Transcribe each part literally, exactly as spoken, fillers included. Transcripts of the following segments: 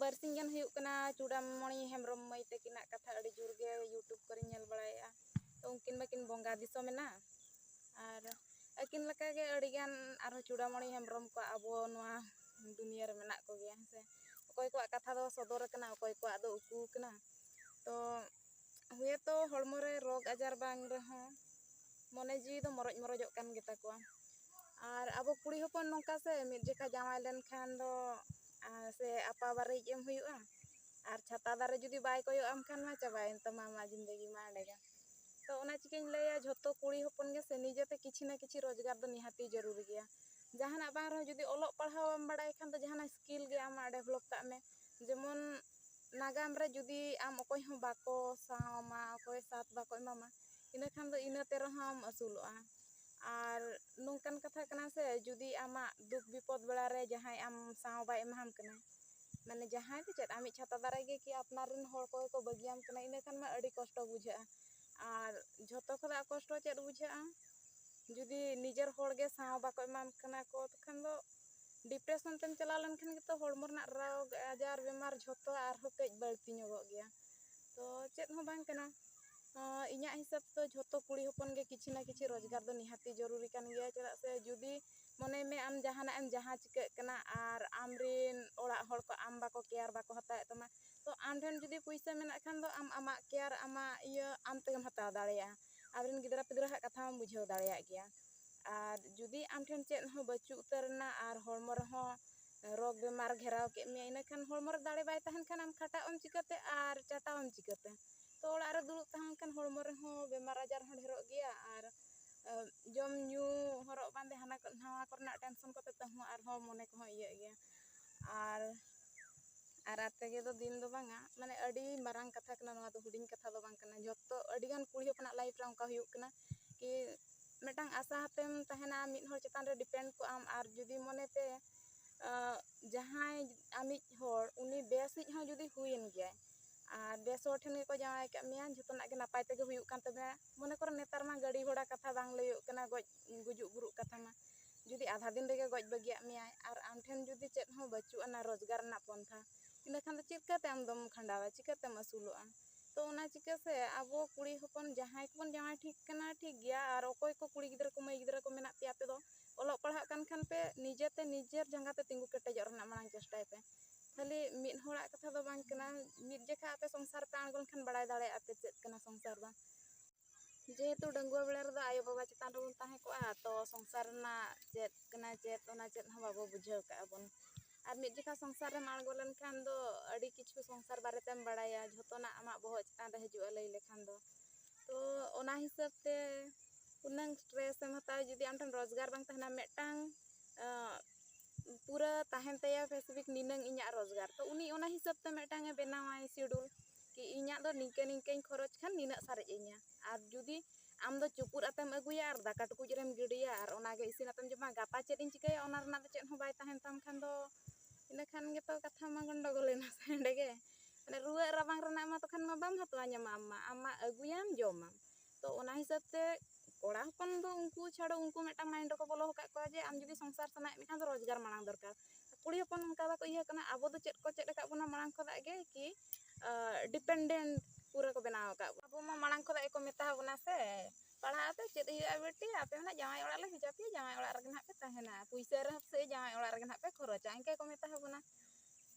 ᱵᱟᱨᱥᱤᱧ ᱜᱟᱱ ᱦᱩᱭᱩᱜ ᱠᱟᱱᱟ ᱪᱩᱲᱟᱢᱚᱬᱤ ᱦᱮᱢᱵᱨᱚᱢ ᱢᱟᱹᱭ ᱛᱟᱹᱠᱤᱱᱟᱜ ᱠᱟᱛᱷᱟ ᱟᱹᱰᱤ ᱡᱳᱨ ᱜᱮ YouTube ᱠᱚᱨᱮᱧ ᱧᱮᱞ ᱵᱟᱲᱟᱭᱮᱫᱼᱟ᱾ ᱛᱚ ᱩᱱᱠᱤᱱ ᱢᱟᱠᱤᱱ ᱵᱚᱸᱜᱟ ᱫᱤᱥᱚᱢ ᱮᱱᱟ, ᱟᱨ ᱟᱹᱠᱤᱱ ᱞᱮᱠᱟᱜᱮ ᱟᱹᱰᱤᱜᱟᱱ ᱟᱨᱦᱚᱸ ᱪᱩᱲᱟᱢᱚᱬᱤ ᱦᱮᱢᱵᱨᱚᱢ ᱠᱚ ᱟᱵᱚ ᱱᱚᱣᱟ ᱫᱩᱱᱤᱭᱟᱹ ᱨᱮ ᱢᱮᱱᱟᱜ ᱠᱚᱜᱮᱭᱟ, ᱦᱮᱸ ᱥᱮ᱾ ᱚᱠᱚᱭ ᱠᱚᱣᱟᱜ ᱠᱟᱛᱷᱟ ᱫᱚ ᱥᱚᱫᱚᱨ ᱟᱠᱟᱱᱟ, ᱚᱠᱚᱭ ᱠᱚᱣᱟᱜ ᱫᱚ ᱩᱠᱩ ᱟᱠᱟᱱᱟ᱾ ᱛᱚ ᱦᱩᱭᱮᱛᱚ ᱦᱚᱲᱢᱚ ᱨᱮ ᱨᱳᱜᱽ ᱟᱡᱟᱨ ᱵᱟᱝ ᱨᱮᱦᱚᱸ ᱢᱚᱱᱮ ᱡᱤᱣᱤ ᱫᱚ ᱢᱚᱨᱚᱡ ᱢᱚᱨᱚᱡᱚᱜ ᱠᱟᱱ ᱜᱮᱛᱟ ᱠᱚᱣᱟ᱾ ᱟᱨ ᱟᱵᱚ ᱠᱩᱲᱤ ᱦᱚᱯᱚᱱ ᱱᱚᱝᱠᱟ ᱥᱮ, ᱢᱤᱫ ᱡᱚᱠᱷᱟ ᱡᱟᱶᱟᱭ ᱞᱮᱱᱠᱷᱟᱱ ᱫᱚ ᱟᱨ ᱥᱮ ᱟᱯᱟ ᱵᱟᱨᱮᱡ ᱮᱢ ᱦᱩᱭᱩᱜᱼᱟ᱾ ᱟᱨ ᱪᱷᱟᱛᱟ ᱫᱟᱨᱮ ᱡᱩᱫᱤ ᱵᱟᱭ ᱠᱚᱭᱚᱜ ᱟᱢ ᱠᱷᱟᱱ ᱢᱟ ᱪᱟᱵᱟᱭᱮᱱ ᱛᱟᱢᱟ ᱟᱢᱟᱜ ᱡᱤᱱᱫᱮᱜᱤ ᱢᱟ ᱚᱸᱰᱮ ᱜᱮ᱾ ᱛᱚ ᱚᱱᱟ ᱪᱤᱠᱟᱹᱧ ᱞᱟᱹᱭᱟ, ᱡᱷᱚᱛᱚ ᱠᱩᱲᱤ ᱦᱚᱯᱚᱱ ᱜᱮ ᱥᱮ ᱱᱤᱡᱮᱛᱮ ᱠᱤᱪᱷᱩ ᱱᱟ ᱠᱤᱪᱷᱩ ᱨᱳᱡᱽᱜᱟᱨ ᱫᱚ ᱱᱤᱦᱟᱹᱛᱤ ᱡᱚᱨᱩᱨᱤ ᱜᱮᱭᱟ᱾ ᱡᱟᱦᱟᱱᱟᱜ ᱵᱟᱝ ᱨᱮᱦᱚᱸ ᱡᱩᱫᱤ ᱚᱞᱚᱜ ᱯᱟᱲᱦᱟᱣ ᱵᱟᱢ ᱵᱟᱲᱟᱭ ᱠᱷᱟᱱ ᱫᱚ ᱡᱟᱦᱟᱱᱟᱜ ᱥᱠᱤᱞ ᱜᱮ ᱟᱢᱟᱜ ᱰᱮᱵᱷᱞᱚᱯ ᱠᱟᱜ ᱢᱮ᱾ ᱡᱮᱢᱚᱱ ᱱᱟᱜᱟᱢ ᱨᱮ ᱡᱩᱫᱤ ᱟᱢ ᱚᱠᱚᱭ ᱦᱚᱸ ᱵᱟᱠᱚ ᱥᱟᱶ ᱟᱢᱟ, ᱚᱠᱚᱭ ᱥᱟᱛᱷ ᱵᱟᱠᱚ ᱮᱢᱟᱢᱟ, ᱤᱱᱟᱹ ᱠᱷᱟᱱ ᱫᱚ ᱤᱱᱟᱹ ᱛᱮ ᱨᱮᱦᱚᱸᱢ ᱟᱹᱥᱩᱞᱚᱜᱼᱟ᱾ ᱟᱨ ᱱᱚᱝᱠᱟᱱ ᱠᱟᱛᱷᱟ ᱠᱟᱱᱟ ᱥᱮ, ᱡᱩᱫᱤ ᱟᱢᱟᱜ ᱫᱩᱠ ᱵᱤᱯᱚᱫ ᱵᱮᱲᱟ ᱨᱮ ᱡᱟᱦᱟᱸᱭ ᱟᱢ ᱥᱟᱶ ᱵᱟᱭ ᱮᱢᱟᱢ ᱠᱟᱱᱟ, ᱢᱟᱱᱮ ᱡᱟᱦᱟᱸᱭ ᱫᱚ ᱪᱮᱫ, ᱟᱢᱤᱡ ᱪᱷᱟᱛᱟ ᱫᱟᱨᱮ ᱜᱮ ᱠᱤ ᱟᱯᱱᱟᱨ ᱨᱮᱱ ᱦᱚᱲ ᱠᱚᱜᱮ ᱠᱚ ᱵᱟᱹᱜᱤᱭᱟᱢ ᱠᱟᱱᱟ, ᱤᱱᱟᱹ ᱠᱷᱟᱱ ᱢᱟ ᱟᱹᱰᱤ ᱠᱚᱥᱴᱚ ᱵᱩᱡᱷᱟᱹᱜᱼᱟ᱾ ᱟᱨ ᱡᱷᱚᱛᱚ ᱠᱷᱚᱱᱟᱜ ᱠᱚᱥᱴᱚ ᱪᱮᱫ ᱵᱩᱡᱷᱟᱹᱜᱼᱟ? ᱡᱩᱫᱤ ᱱᱤᱡᱮᱨ ᱦᱚᱲ ᱜᱮ ᱥᱟᱶ ᱵᱟᱠᱚ ᱮᱢᱟᱢ ᱠᱟᱱᱟ ᱠᱚ, ᱛᱚᱠᱷᱚᱱ ᱫᱚ ᱰᱤᱯᱨᱮᱥᱚᱱ ᱛᱮᱢ ᱪᱟᱞᱟᱣ ᱞᱮᱱᱠᱷᱟᱱ ᱜᱮᱛᱚ ᱦᱚᱲᱢᱚ ᱨᱮᱱᱟᱜ ᱨᱳᱜᱽ ᱟᱡᱟᱨ ᱵᱮᱢᱟᱨ ᱡᱷᱚᱛᱚ ᱟᱨᱦᱚᱸ ᱠᱟᱹᱡ ᱵᱟᱹᱲᱛᱤ ᱧᱚᱜᱚᱜ ᱜᱮᱭᱟ᱾ ᱛᱚ ᱪᱮᱫ ᱦᱚᱸ ᱵᱟᱝ ᱠᱟᱱᱟ᱾ ᱟᱸ, ᱤᱧᱟᱹᱜ ᱦᱤᱥᱟᱹᱵ ᱛᱮ ᱡᱷᱚᱛᱚ ᱠᱩᱲᱤ ᱦᱚᱯᱚᱱ ᱜᱮ ᱠᱤᱪᱷᱩ ᱱᱟ ᱠᱤᱪᱷᱩ ᱨᱳᱡᱽᱜᱟᱨ ᱫᱚ ᱱᱤᱦᱟᱹᱛᱤ ᱡᱚᱨᱩᱨᱤ ᱠᱟᱱ ᱜᱮᱭᱟ᱾ ᱪᱮᱫᱟᱜ ᱥᱮ ᱡᱩᱫᱤ ᱢᱚᱱᱮᱭ ᱢᱮ ᱟᱢ ᱡᱟᱦᱟᱱᱟᱜ ᱮᱢ ᱡᱟᱦᱟᱸ ᱪᱤᱠᱟᱹᱜ ᱠᱟᱱᱟ ᱟᱨ ᱟᱢᱨᱮᱱ ᱚᱲᱟᱜ ᱦᱚᱲ ᱠᱚ ᱟᱢ ᱵᱟᱠᱚ ᱠᱮᱭᱟᱨ ᱵᱟᱠᱚ ᱦᱟᱛᱟᱣᱮᱫ ᱛᱟᱢᱟ, ᱛᱚ ᱟᱢ ᱴᱷᱮᱱ ᱡᱩᱫᱤ ᱯᱩᱭᱥᱟᱹ ᱢᱮᱱᱟᱜ ᱠᱷᱟᱱ ᱫᱚ ᱟᱢ ᱟᱢᱟᱜ ᱠᱮᱭᱟᱨ, ᱟᱢᱟᱜ ᱤᱭᱟᱹ ᱟᱢ ᱛᱮᱜᱮᱢ ᱦᱟᱛᱟᱣ ᱫᱟᱲᱮᱭᱟᱜᱼᱟ᱾ ᱟᱢᱨᱮᱱ ᱜᱤᱫᱽᱨᱟᱹ ᱯᱤᱫᱽᱨᱟᱹ ᱦᱟᱜ ᱠᱟᱛᱷᱟ ᱦᱚᱸᱢ ᱵᱩᱡᱷᱟᱹᱣ ᱫᱟᱲᱮᱭᱟᱜ ᱜᱮᱭᱟ᱾ ᱟᱨ ᱡᱩᱫᱤ ᱟᱢ ᱴᱷᱮᱱ ᱪᱮᱫ ᱦᱚᱸ ᱵᱟᱹᱪᱩᱜ ᱩᱛᱟᱹᱨ ᱮᱱᱟ ᱟᱨ ᱦᱚᱲᱢᱚ ᱨᱮᱦᱚᱸ ᱨᱳᱜᱽ ᱵᱮᱢᱟᱨ ᱜᱷᱮᱨᱟᱣ ᱠᱮᱫ ᱢᱮᱭᱟ, ᱤᱱᱟᱹ ᱠᱷᱟᱱ ᱦᱚᱲᱢᱚ ᱨᱮ ᱫᱟᱲᱮ ᱵᱟᱭ ᱛᱟᱦᱮᱱ ᱠᱷᱟᱱ ᱟᱢ ᱠᱷᱟᱴᱟᱜ ᱟᱢ ᱪᱤᱠᱟᱹᱛᱮ ᱟᱨ ᱪᱟᱴᱟᱣ ᱟᱢ ᱪᱤᱠᱟᱹᱛᱮ? ᱛᱚ ᱚᱲᱟᱜ ᱨᱮ ᱫᱩᱲᱩᱵ ᱛᱟᱦᱮᱸ ᱞᱮᱱᱠᱷᱟᱱ ᱦᱚᱲᱢᱚ ᱨᱮᱦᱚᱸ ᱵᱮᱢᱟᱨ ᱟᱡᱟᱨ ᱦᱚᱸ ᱰᱷᱮᱨᱚᱜ ᱜᱮᱭᱟ, ᱟᱨ ᱟᱸ, ᱡᱚᱢ ᱧᱩ, ᱦᱚᱨᱚᱜ ᱵᱟᱸᱫᱮ, ᱦᱟᱱᱟ ᱠᱚ ᱱᱟᱣᱟ ᱠᱚᱨᱮᱱᱟᱜ ᱴᱮᱱᱥᱚᱱ ᱠᱚᱛᱮ ᱛᱮᱦᱚᱸ ᱟᱨᱦᱚᱸ ᱢᱚᱱᱮ ᱠᱚᱦᱚᱸ ᱤᱭᱟᱹᱜ ᱜᱮᱭᱟ᱾ ᱟᱨ ᱟᱨ ᱟᱨ ᱛᱮᱜᱮ ᱫᱚ ᱫᱤᱱ ᱫᱚ ᱵᱟᱝᱟ, ᱢᱟᱱᱮ ᱟᱹᱰᱤ ᱢᱟᱨᱟᱝ ᱠᱟᱛᱷᱟ ᱠᱟᱱᱟ, ᱱᱚᱣᱟ ᱫᱚ ᱦᱩᱰᱤᱧ ᱠᱟᱛᱷᱟ ᱫᱚ ᱵᱟᱝ ᱠᱟᱱᱟ᱾ ᱡᱷᱚᱛᱚ ᱟᱹᱰᱤᱜᱟᱱ ᱠᱩᱲᱤ ᱦᱚᱯᱚᱱᱟᱜ ᱞᱟᱭᱤᱯᱷ ᱨᱮ ᱚᱱᱠᱟ ᱦᱩᱭᱩᱜ ᱠᱟᱱᱟ ᱠᱤ ᱢᱤᱫᱴᱟᱝ ᱟᱥᱟ ᱦᱟᱛᱮᱢ ᱛᱟᱦᱮᱱᱟ ᱢᱤᱫ ᱦᱚᱲ ᱪᱮᱛᱟᱱ ᱨᱮ ᱰᱤᱯᱮᱱᱰ ᱠᱚᱜ ᱟᱢ, ᱟᱨ ᱡᱩᱫᱤ ᱢᱚᱱᱮ ᱯᱮ ᱟᱸ, ᱡᱟᱦᱟᱸᱭ ᱟᱢᱤᱡ ᱦᱚᱲ ᱩᱱᱤ ᱵᱮᱥᱤᱡ ᱦᱚᱸ ᱡᱩᱫᱤ ᱦᱩᱭᱮᱱ ᱜᱮᱭᱟᱭ ᱟᱨ ᱵᱮᱥ ᱦᱚᱲ ᱴᱷᱮᱱ ᱜᱮᱠᱚ ᱡᱟᱶᱟᱭ ᱠᱟᱜ ᱢᱮᱭᱟ, ᱡᱷᱚᱛᱚᱱᱟᱜ ᱜᱮ ᱱᱟᱯᱟᱭ ᱛᱮᱜᱮ ᱦᱩᱭᱩᱜ ᱠᱟᱱ ᱛᱟᱵᱮᱱᱟ, ᱢᱚᱱᱮ ᱠᱚᱨᱚ ᱱᱮᱛᱟᱨ ᱢᱟ ᱜᱟᱹᱰᱤ ᱜᱷᱚᱲᱟ ᱠᱟᱛᱷᱟ ᱵᱟᱝ ᱞᱟᱹᱭᱚᱜ ᱠᱟᱱᱟ, ᱜᱚᱡ ᱜᱩᱡᱩᱜ ᱵᱩᱨᱩᱜ ᱠᱟᱛᱷᱟ ᱢᱟ, ᱡᱩᱫᱤ ᱟᱫᱷᱟ ᱫᱤᱱ ᱨᱮᱜᱮ ᱜᱚᱡ ᱵᱟᱹᱜᱤᱭᱟᱜ ᱢᱮᱭᱟᱭ ᱟᱨ ᱟᱢ ᱴᱷᱮᱱ ᱡᱩᱫᱤ ᱪᱮᱫ ᱦᱚᱸ ᱵᱟᱹᱪᱩᱜ ᱟᱱᱟ ᱨᱳᱡᱽᱜᱟᱨ ᱨᱮᱱᱟᱜ ᱯᱚᱱᱛᱷᱟ, ᱤᱱᱟᱹ ᱠᱷᱟᱱ ᱫᱚ ᱪᱮᱫ ᱞᱮᱠᱟᱛᱮ ᱟᱢ ᱫᱚᱢ ᱠᱷᱟᱸᱰᱟᱣᱟ, ᱪᱤᱠᱟᱹᱛᱮᱢ ᱟᱹᱥᱩᱞᱚᱜᱼᱟ? ᱛᱚ ᱚᱱᱟ ᱪᱤᱠᱟᱹ ᱥᱮ ᱟᱵᱚ ᱠᱩᱲᱤ ᱦᱚᱯᱚᱱ ᱡᱟᱦᱟᱸᱭ ᱠᱚᱵᱚᱱ ᱡᱟᱶᱟᱭ ᱴᱷᱤᱠ ᱠᱟᱱᱟ ᱴᱷᱤᱠ ᱜᱮᱭᱟ, ᱟᱨ ᱚᱠᱚᱭ ᱠᱚ ᱠᱩᱲᱤ ᱜᱤᱫᱽᱨᱟᱹ ᱠᱚ ᱢᱟᱹᱭ ᱜᱤᱫᱽᱨᱟᱹ ᱠᱚ ᱢᱮᱱᱟᱜ ᱯᱮᱭᱟ ᱟᱯᱮ ᱫᱚ ᱚᱞᱚᱜ ᱯᱟᱲᱦᱟᱜ ᱠᱟᱱ ᱠᱷᱟᱱ ᱯᱮ ᱱᱤᱡᱮᱛᱮ ᱱᱤᱡᱮᱨ ᱡᱟᱸᱜᱟ ᱛᱮ ᱛᱤᱸᱜᱩ ᱠᱮᱴᱮᱡᱚᱜ ᱨᱮᱱᱟᱜ ᱢᱟᱲᱟᱝ ᱪᱮᱥᱴᱟᱭ ᱯᱮ᱾ ᱠᱷᱟᱹᱞᱤ ᱢᱤᱫ ᱦᱚᱲᱟᱜ ᱠᱟᱛᱷᱟ ᱫᱚ ᱵᱟᱝ ᱠᱟᱱᱟ, ᱢᱤᱫ ᱡᱚᱠᱷᱟ ᱟᱯᱮ ᱥᱚᱝᱥᱟᱨ ᱯᱮ ᱟᱬᱜᱚ ᱞᱮᱱᱠᱷᱟᱱ ᱵᱟᱲᱟᱭ ᱫᱟᱲᱮᱭᱟᱜᱼᱟ ᱯᱮ ᱪᱮᱫ ᱠᱟᱱᱟ ᱥᱚᱝᱥᱟᱨ ᱫᱚ᱾ ᱡᱮᱦᱮᱛᱩ ᱰᱟᱺᱜᱩᱣᱟᱹ ᱵᱮᱲᱟ ᱨᱮᱫᱚ ᱟᱭᱳᱼᱵᱟᱵᱟ ᱪᱮᱛᱟᱱ ᱨᱮᱵᱚᱱ ᱛᱟᱦᱮᱸ ᱠᱚᱜᱼᱟ, ᱛᱚ ᱥᱚᱝᱥᱟᱨ ᱨᱮᱱᱟᱜ ᱪᱮᱫ ᱠᱟᱱᱟ ᱪᱮᱫ ᱚᱱᱟ ᱪᱮᱫ ᱦᱚᱸ ᱵᱟᱵᱚ ᱵᱩᱡᱷᱟᱹᱣ ᱠᱟᱜᱼᱟ ᱵᱚᱱ᱾ ᱟᱨ ᱢᱤᱫ ᱡᱚᱠᱷᱟ ᱥᱚᱝᱥᱟᱨ ᱨᱮᱢ ᱟᱬᱜᱚ ᱞᱮᱱᱠᱷᱟᱱ ᱫᱚ ᱟᱹᱰᱤ ᱠᱤᱪᱷᱩ ᱥᱚᱝᱥᱟᱨ ᱵᱟᱨᱮᱛᱮᱢ ᱵᱟᱲᱟᱭᱟ, ᱡᱷᱚᱛᱚᱱᱟᱜ ᱟᱢᱟᱜ ᱵᱚᱦᱚᱜ ᱪᱮᱛᱟᱱ ᱨᱮ ᱦᱤᱡᱩᱜᱼᱟ ᱞᱟᱹᱭ ᱞᱮᱠᱷᱟᱱ ᱫᱚ᱾ ᱛᱚ ᱚᱱᱟ ᱦᱤᱥᱟᱹᱵ ᱛᱮ ᱩᱱᱟᱹᱝ stress ᱮᱢ ᱦᱟᱛᱟᱣᱟ, ᱡᱩᱫᱤ ᱟᱢ ᱴᱷᱮᱱ ᱨᱳᱡᱽᱜᱟᱨ ᱵᱟᱝ ᱛᱟᱦᱮᱱᱟ, ᱢᱤᱫᱴᱟᱝ ᱟᱸ, ᱯᱩᱨᱟᱹ ᱛᱟᱦᱮᱱ ᱛᱟᱭᱟ specific ᱱᱤᱱᱟᱹᱝ ᱤᱧᱟᱹᱜ ᱨᱳᱡᱽᱜᱟᱨ, ᱛᱚ ᱩᱱᱤ ᱚᱱᱟ ᱦᱤᱥᱟᱹᱵ ᱛᱮ ᱢᱤᱫᱴᱟᱝ ᱮ ᱵᱮᱱᱟᱣᱟᱭ schedule ᱠᱤ ᱤᱧᱟᱹᱜ ᱫᱚ ᱱᱤᱝᱠᱟᱹ ᱱᱤᱝᱠᱟᱹᱧ ᱠᱷᱚᱨᱚᱪ ᱠᱷᱟᱱ ᱱᱤᱱᱟᱹᱜ ᱥᱟᱨᱮᱡ ᱤᱧᱟ᱾ ᱟᱨ ᱡᱩᱫᱤ ᱟᱢ ᱫᱚ ᱪᱩᱯᱩᱫ ᱟᱛᱮᱢ ᱟᱹᱜᱩᱭᱟ ᱟᱨ ᱫᱟᱠᱟ ᱴᱩᱠᱩᱡ ᱨᱮᱢ ᱜᱤᱰᱤᱭᱟ ᱟᱨ ᱚᱱᱟᱜᱮ ᱤᱥᱤᱱ ᱟᱛᱮᱢ ᱡᱚᱢᱟ, ᱜᱟᱯᱟ ᱪᱮᱫ ᱤᱧ ᱪᱤᱠᱟᱹᱭᱟ ᱚᱱᱟ ᱨᱮᱱᱟᱜ ᱫᱚ ᱪᱮᱫ ᱦᱚᱸ ᱵᱟᱭ ᱛᱟᱦᱮᱱ ᱛᱟᱢ ᱠᱷᱟᱱ ᱫᱚ ᱤᱱᱟᱹ ᱠᱷᱟᱱ ᱜᱮᱛᱚ ᱠᱟᱛᱷᱟ ᱢᱟ ᱜᱚᱱᱰᱚᱜᱳᱞ ᱮᱱᱟ ᱥᱮ ᱚᱸᱰᱮ ᱜᱮ᱾ ᱢᱟᱱᱮ ᱨᱩᱣᱟᱹᱜ ᱨᱟᱵᱟᱝ ᱨᱮᱱᱟᱜ ᱢᱟ ᱛᱚᱠᱷᱟᱱ ᱢᱟ ᱵᱟᱢ ᱦᱟᱛᱟᱣᱟ ᱧᱟᱢᱟ ᱟᱢ ᱢᱟ, ᱟᱢ ᱢᱟ ᱟᱹᱜᱩᱭᱟᱢ ᱡᱚᱢᱟᱢ᱾ ᱛᱚ ᱚᱱᱟ ᱦᱤᱥᱟᱹᱵ ᱛᱮ ᱠᱚᱲᱟ ᱦᱚᱯᱚᱱ ᱫᱚ ᱩᱱᱠᱩ ᱪᱷᱟᱲᱚ ᱩᱱᱠᱩ ᱢᱤᱫᱴᱟᱝ mind ᱨᱮᱠᱚ ᱵᱚᱞᱚ ᱟᱠᱟᱫ ᱠᱚᱣᱟ ᱡᱮ ᱟᱢ ᱡᱩᱫᱤ ᱥᱚᱝᱥᱟᱨ ᱥᱟᱱᱟᱭᱮᱫ ᱢᱮᱠᱷᱟᱱ ᱫᱚ ᱨᱳᱡᱽᱜᱟᱨ ᱢᱟᱲᱟᱝ ᱫᱚᱨᱠᱟᱨ᱾ ᱠᱩᱲᱤ ᱦᱚᱯᱚᱱ ᱚᱱᱠᱟ ᱵᱟᱠᱚ ᱤᱭᱟᱹ ᱠᱟᱱᱟ, ᱟᱵᱚ ᱫᱚ ᱪᱮᱫ ᱠᱚ ᱪᱮᱫ ᱟᱠᱟᱫ ᱵᱚᱱᱟ ᱢᱟᱲᱟᱝ ᱠᱷᱚᱱᱟᱜ ᱜᱮ ᱠᱤ ᱟᱸ, dependent ᱯᱩᱨᱟᱹ ᱠᱚ ᱵᱮᱱᱟᱣ ᱟᱠᱟᱫ ᱵᱚᱱᱟ᱾ ᱟᱵᱚ ᱢᱟ ᱢᱟᱲᱟᱝ ᱠᱷᱚᱱᱟᱜ ᱜᱮᱠᱚ ᱢᱮᱛᱟ ᱵᱚᱱᱟ ᱥᱮ, "ᱯᱟᱲᱦᱟᱜ ᱟᱯᱮ, ᱪᱮᱫ ᱦᱩᱭᱩᱜᱼᱟ ᱵᱤᱴᱤ, ᱟᱯᱮ ᱢᱟ ᱱᱟᱜ ᱡᱟᱶᱟᱭ ᱚᱲᱟᱜ ᱞᱮ ᱵᱷᱮᱡᱟ ᱯᱮᱭᱟ, ᱡᱟᱶᱟᱭ ᱚᱲᱟᱜ ᱨᱮᱜᱮ ᱱᱟᱜ ᱯᱮ ᱛᱟᱦᱮᱱᱟ, ᱯᱩᱭᱥᱟᱹ ᱨᱮᱦᱚᱸ ᱥᱮ ᱡᱟᱶᱟᱭ ᱚᱲᱟᱜ ᱨᱮᱜᱮ ᱱᱟᱜ ᱯᱮ ᱠᱷᱚᱨᱚᱪᱟ", ᱤᱱᱠᱟᱹ ᱠᱚ ᱢᱮᱛᱟ ᱵᱚᱱᱟ᱾